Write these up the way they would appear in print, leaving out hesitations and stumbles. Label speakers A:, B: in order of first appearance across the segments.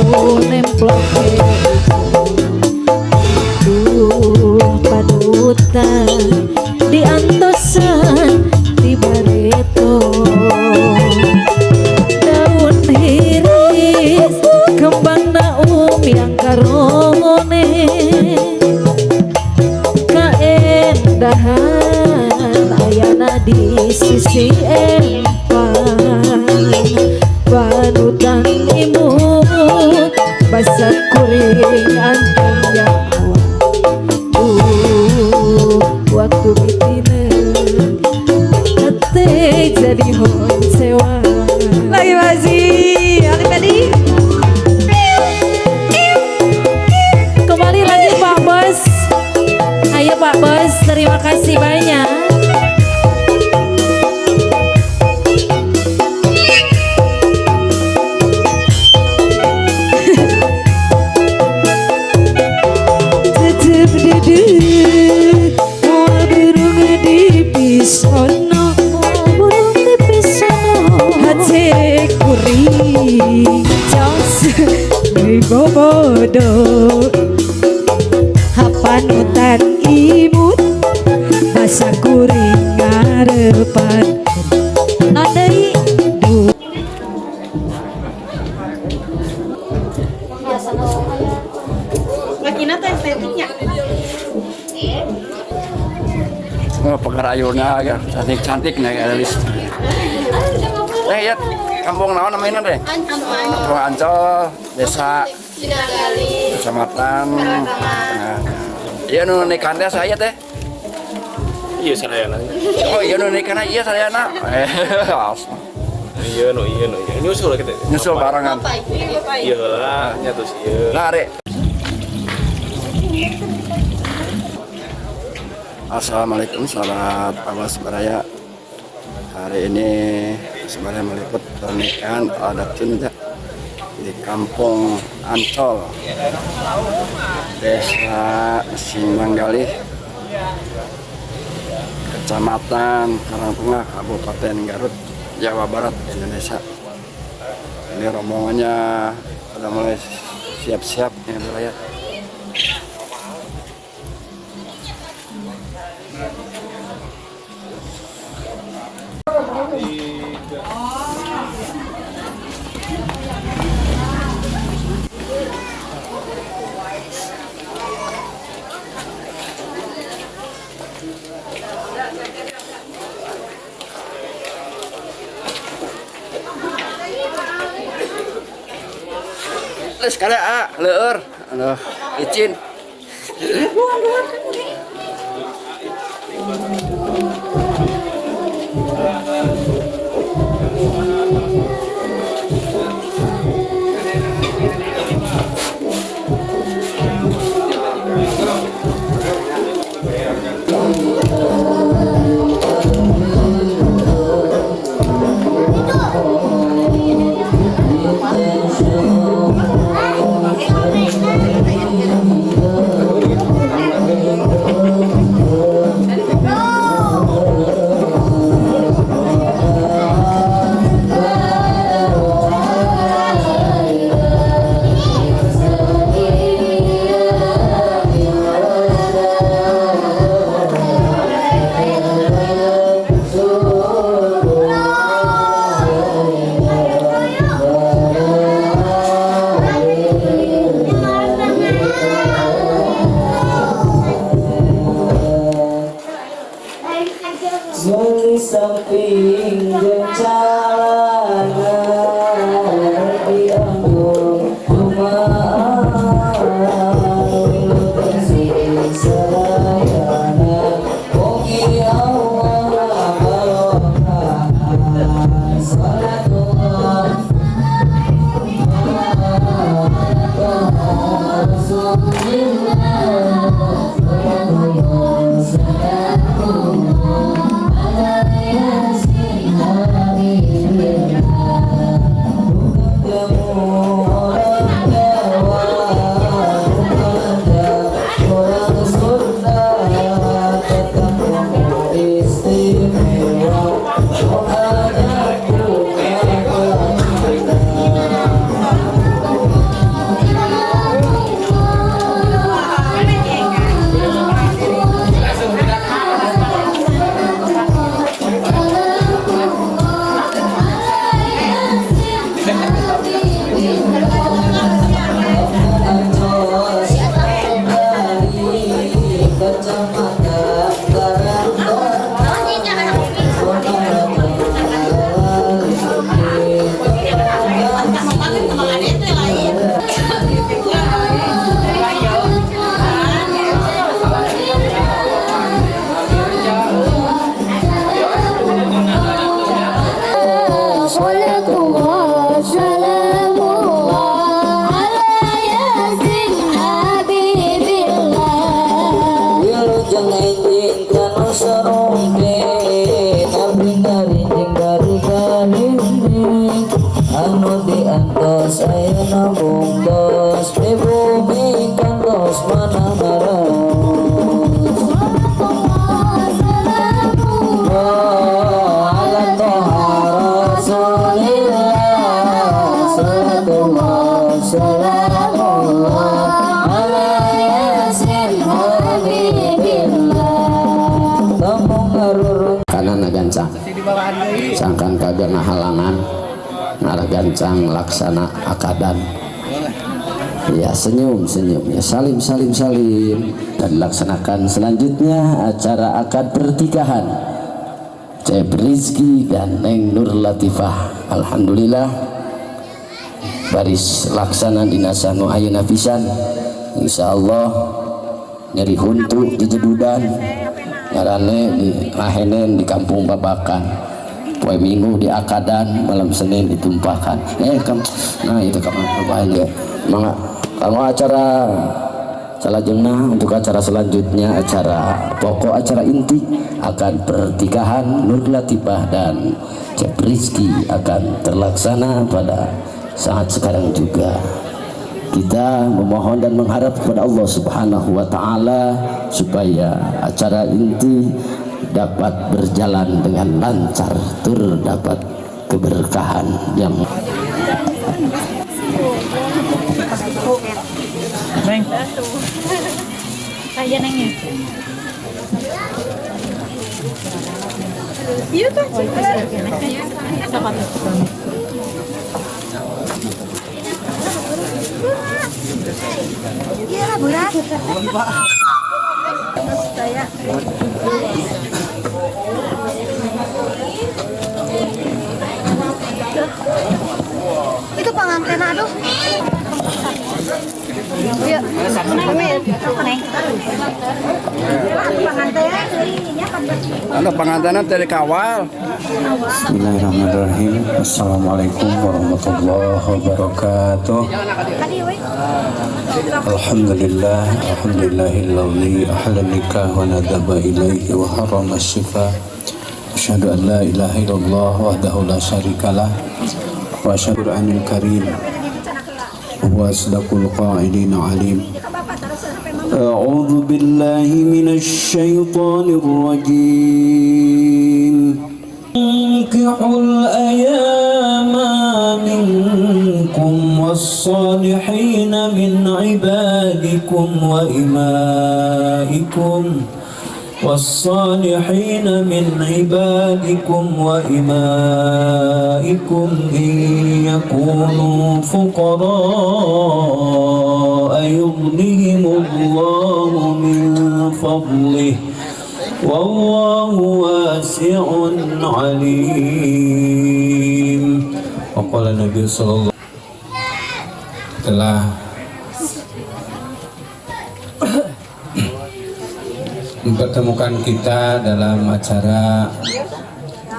A: Nemplok tuh panutan diantosan di bareto daun hiris kembang naum yang karone kaendahan ayana di sisi empang panutan imut basa kuring anteng nyawa waktu bitine hate jadi honsewa.
B: Lagi masih Alif Edi.
A: Kembali lagi Pak Bos. Ayo Pak Bos, terima kasih banyak.
B: Tetep dede moal burung di pisono,
A: Burung di pisono
B: hate kuring jos deui bobodo hapanutan imut basa kuring ngarepan
A: non deui.
C: Lakina teh estetiknya.
D: Oh, pekerayurnya agak cantik-cantik nih Elis. Ya kampung naon namanya deh? Kampung Ancol, Desa Kecamatan. Nah, iya nu nikahan teh saya teh.
E: Iya sadayana.
D: Oh iya nu nikahan iya sadayana.
E: Iya nu iya nu iya. Nyusul kita.
D: Nyusul barengan.
E: Iya lah, nya terus iya.
D: Nah, Rek. Assalamualaikum, sahabat Awas Baraya. Hari ini sebenarnya meliput pernikahan adat Sunda di Kampung Ancol, Desa Simanggalih, Kecamatan Karangtengah, Kabupaten Garut, Jawa Barat, Indonesia. Ini rombongannya sudah mulai siap-siap nih Baraya. Terus kada ah, leur. Aduh, licin.
F: Tos ayeuna bungtos di bumi kantos manah maraos. Ala Toha Rasulillah, salatullah salamullah ala Yasin habibillah. Tembung ngarurung
G: Kanan gancang, sangkan kagak ngahalangan ngarah gancang laksana akadan ya. Senyum senyum ya, salim salim salim, dan laksanakan selanjutnya acara akad pernikahan Cep Rizky dan Neng Nur Latifah. Alhamdulillah, baris laksana dina nu ayeuna pisan. Insyaallah nyeri huntu jejedudan ngarane di Ahenen di kampung Babakan, poe Minggu di akadan, malam Senin ditumpahkan. Eh kam, nah itu kamu apa ya? Mangga kalau acara salajengna, untuk acara selanjutnya, acara pokok, acara inti akan pernikahan Nur Latifah dan Cep Rizky akan terlaksana pada saat sekarang juga. Kita memohon dan mengharap kepada Allah Subhanahu wa taala supaya acara inti dapat berjalan dengan lancar, tur dapat keberkahan yang
A: Neng. Kayak nengnya.
C: Iya tuh.
A: Siapa tuh?
C: Iya lah berat. Saya. Itu pengantin, aduh. Yuk, Neng.
D: Anu pengantinna teh dikawal.
H: Bismillahirrahmanirrahim. Assalamualaikum warahmatullahi wabarakatuh. Alhamdulillah, alhamdulillahilladzi ahalla nikah wa nadaba ilaihi wa harrama syifa. Asyhadu an la ilaha illallah wahdahu la syarikalah wa asyhadu anil karim wa asdaqul qailin alim. A'udzu billahi minasy syaithanir rajim. انكحوا الأيام منكم والصالحين من عبادكم وإمائكم، والصالحين من عبادكم وإمائكم إن يكونوا فقراء يغنهم الله من فضله والله واسع عليم. وقال النبي صلى الله telah mempertemukan kita dalam acara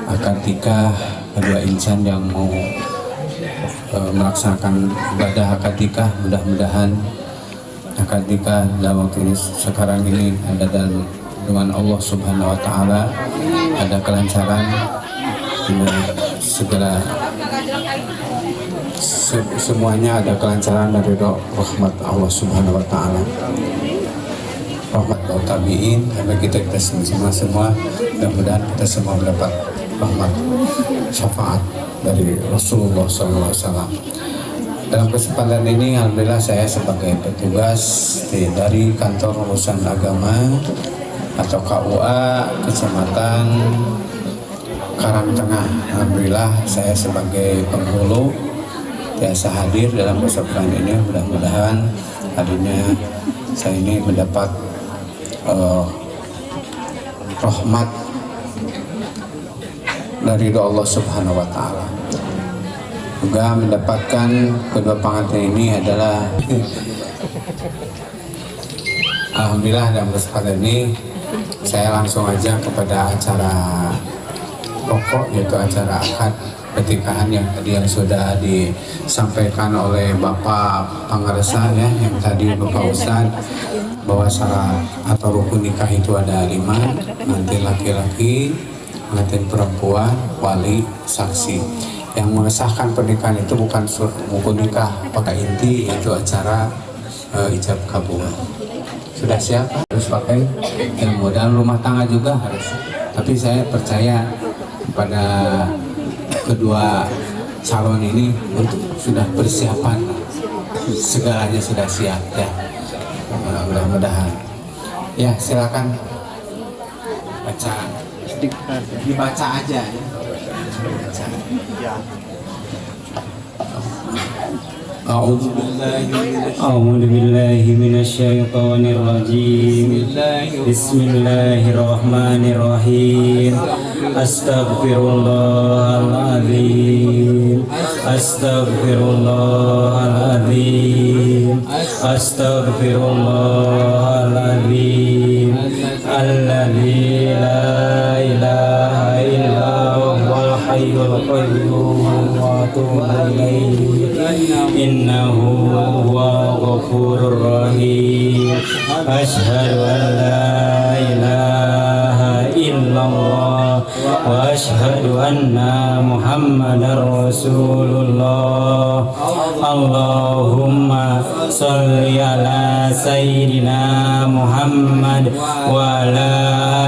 H: akad nikah kedua insan yang mau melaksanakan ibadah akad nikah. Mudah-mudahan akad nikah dalam waktu ini sekarang ini ada dalam dengan Allah Subhanahu wa taala, ada kelancaran dengan segala semuanya, ada kelancaran dari rahmat Allah Subhanahu wa taala, rahmat tabiin sampai kita kita semua semua. Mudah-mudahan kita semua mendapat rahmat syafaat dari Rasulullah SAW. Dalam kesempatan ini, alhamdulillah, saya sebagai petugas dari kantor urusan agama atau KUA Kecamatan Karangtengah, alhamdulillah saya sebagai penghulu biasa hadir dalam kesempatan ini. Mudah-mudahan hadirnya saya ini mendapat rahmat dari Allah Subhanahu wa taala. Juga mendapatkan kedua pengantin ini adalah alhamdulillah. Dalam kesempatan ini saya langsung aja kepada acara pokok, yaitu acara akad pernikahan yang tadi yang sudah disampaikan oleh Bapak Pangaresa ya, yang tadi Bapak Ustadz, bahwa syarat atau rukun nikah itu ada 5: pengantin laki-laki, pengantin perempuan, wali, saksi. Yang mengesahkan pernikahan itu bukan buku nikah, pakai inti yaitu acara ijab kabul. Sudah siap? Harus pakai ilmu dalam rumah tangga juga harus. Tapi saya percaya pada kedua calon ini untuk sudah persiapan, segalanya sudah siap ya. Mudah-mudahan. Ya, silakan baca, dibaca aja ya. Baca.
I: أعوذ بالله من الشيطان الرجيم. بسم الله الرحمن الرحيم. أستغفر الله العظيم، أستغفر الله العظيم، أستغفر الله العظيم الذي لا إله إلا هو الحي القيوم وأتوب إليه إنه هو الغفور الرحيم. أشهد أن لا إله إلا الله وأشهد أن محمدا رسول الله. اللهم صل على سيدنا محمد وعلى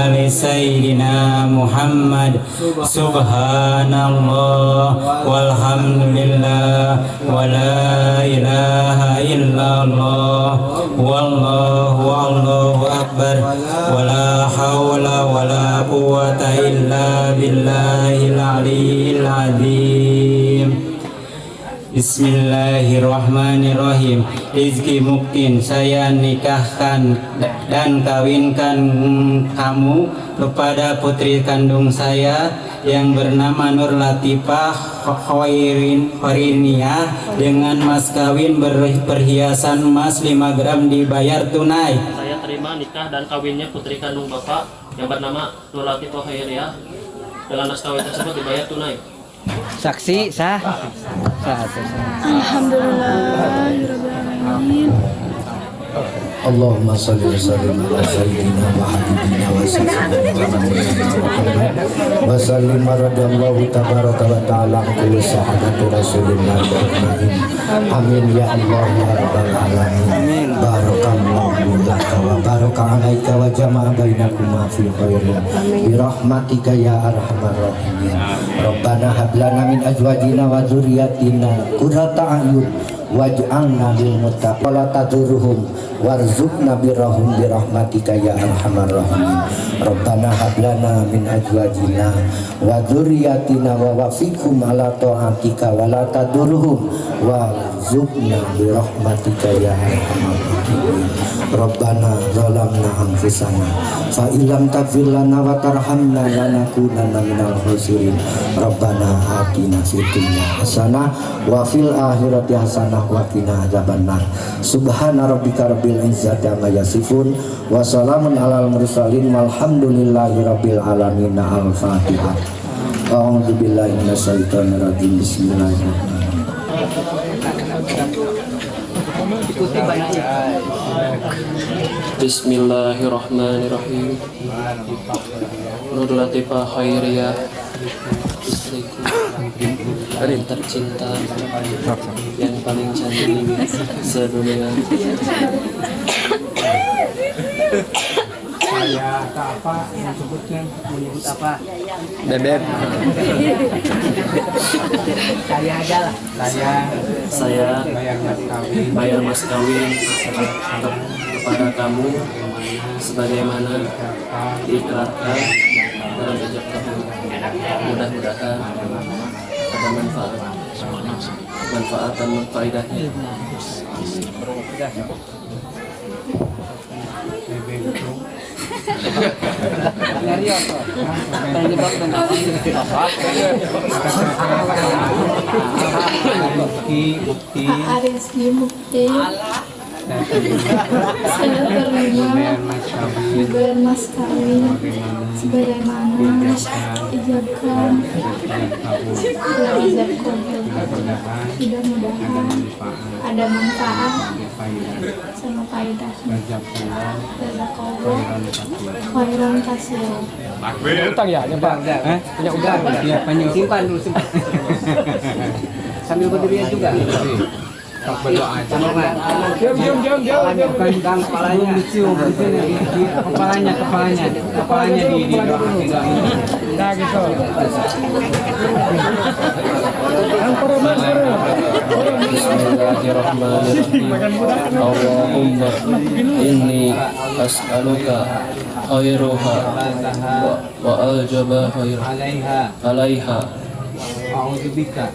I: آل سيدنا محمد. سبحان الله والحمد لله ولا إله إلا الله والله الله أكبر ولا حول ولا قوة إلا بالله العلي العظيم. Bismillahirrahmanirrahim. Rizki Muktin, saya nikahkan dan kawinkan kamu kepada putri kandung saya yang bernama Nur Latifah Khoirinia dengan mas kawin berperhiasan emas 5 gram dibayar tunai.
J: Saya terima nikah dan kawinnya putri kandung Bapak yang bernama Nur Latifah Khoiriah dengan mas kawin tersebut dibayar tunai.
D: Saksi sah. Sah, sah, sah.
C: Alhamdulillahirabbil alamin.
G: Allahumma shalli wa sallim ala sayyidina wa habibina wa sayyidina Muhammad wa sallim radhiyallahu tabaraka wa ta'ala an kulli sahabati rasulillah ajmain. Amin ya Allah ya rabbal alamin. Barakallahu laka wa baraka alaika wa jama'a bainakuma fi khairin bi rahmatika ya arhamar rahimin. Rabbana hab lana min azwajina wa dzurriyyatina qurrata a'yun waj'alna lil muttaqin la tadurruhum warzuqna birrahum birahmatika ya arhamar rahimin. Rabbana hab lana min azwajina wa dzurriyyatina wa wafiqhum ala ta'atika wa la tadurruhum warzuqna birahmatika ya arhamar rahimin. Rabbana zalamna anfusana fa illam taghfir lana wa tarhamna lanakunanna minal khasirin. Rabbana atina fid dunya hasanah wa fil akhirati hasanah wa qina adzabannar. Subhana rabbika rabbil izzati amma yasifun wa salamun alal mursalin walhamdulillahi rabbil alamin. Al-Fatihah. A'udzu billahi minasyaitonir rajim. Bismillahirrahmanirrahim.
J: Bismillahirrahmanirrahim. Nur Latifah Khairiyah, istriku yang tercinta, yang paling cantik sedunia.
H: Saya apa menyebutnya, menyebut apa?
D: Bebek.
F: Saya aja lah.
J: Saya bayar mas kawin kepada kamu sebagaimana diikrarkan dalam ijab kabul. Mudah-mudahan ada manfaat dan faedahnya.
C: Rizky Mukti, saya terima dibayar mas kawin sebagaimana ijabkan dalam ijab kabul. Mudah-mudahan ada manfaat sama faedahnya. Jazakallah khairan katsiran.
D: Punya utang ya, Pak? Punya utang.
H: Iya,
D: simpan dulu, simpan. Sambil berdiri juga.
H: Berdoa aja.
D: Diam, diam, diam, diam. Bukan kepalanya. Dicium, kepalanya, kepalanya, kepalanya di doain. Nah, gitu.
J: Bismillahirrahmanirrahim. Allahumma inni as'aluka khairuha wa aljaba alaiha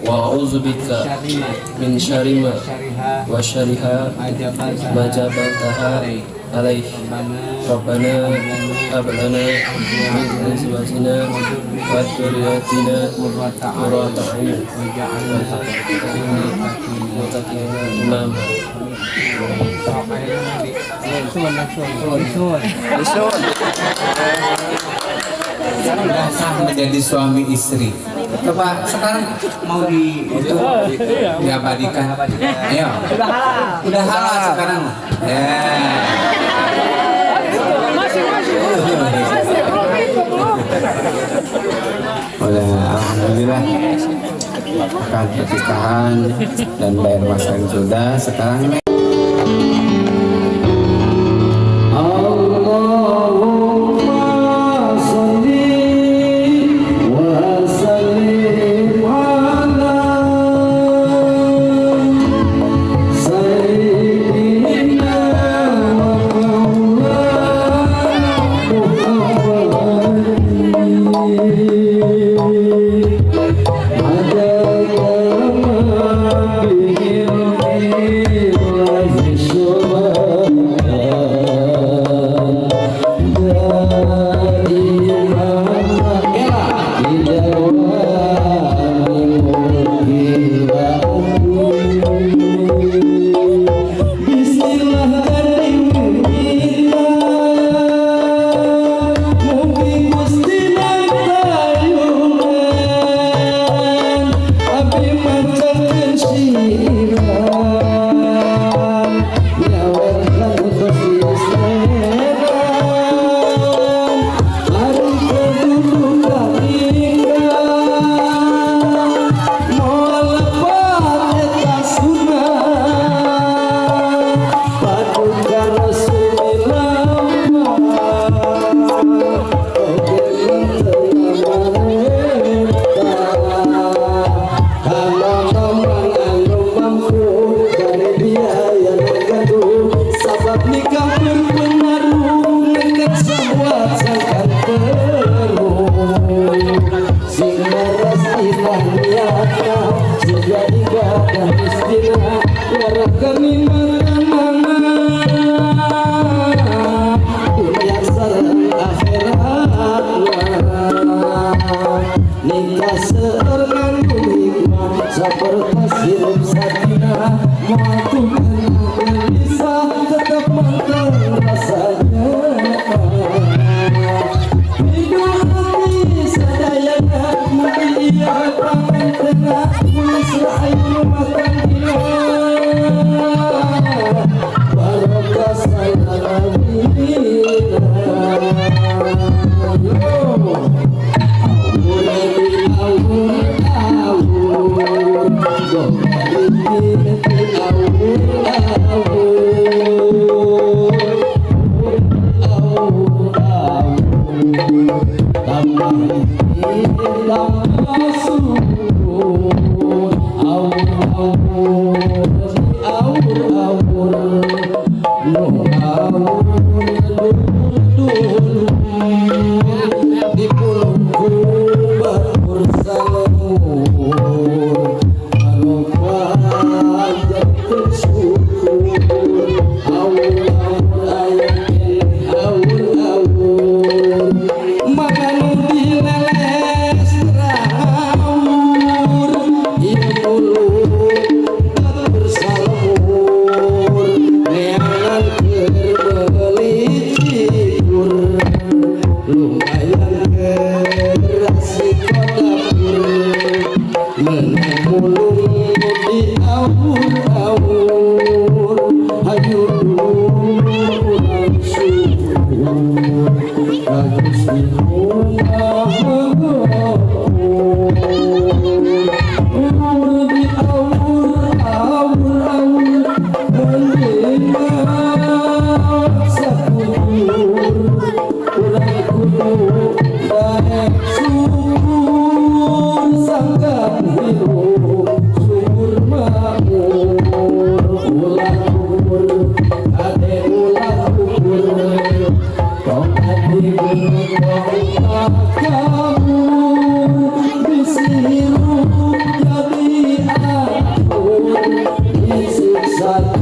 J: wa a'udzubika min syarri ma wa syarriha ma jabaltaha alaih. Rabbana hab lana min azwajina wa dzurriyyatina qurrata a'yun waj'alna muttaqina imama.
H: Sudah sah menjadi suami istri. Coba sekarang mau di itu diabadikan. Ayo.
F: Sudah halal.
H: Udah halal sekarang. Ya.
C: Masih. Belum.
H: Udah, alhamdulillah. Akad pernikahan dan bayar mas kawin sudah. Sekarang
G: Kukur, ulah kukur, kade ulah kukur. Tongkat digunung tong kamu, bisi hirup jadi akur, disiksa.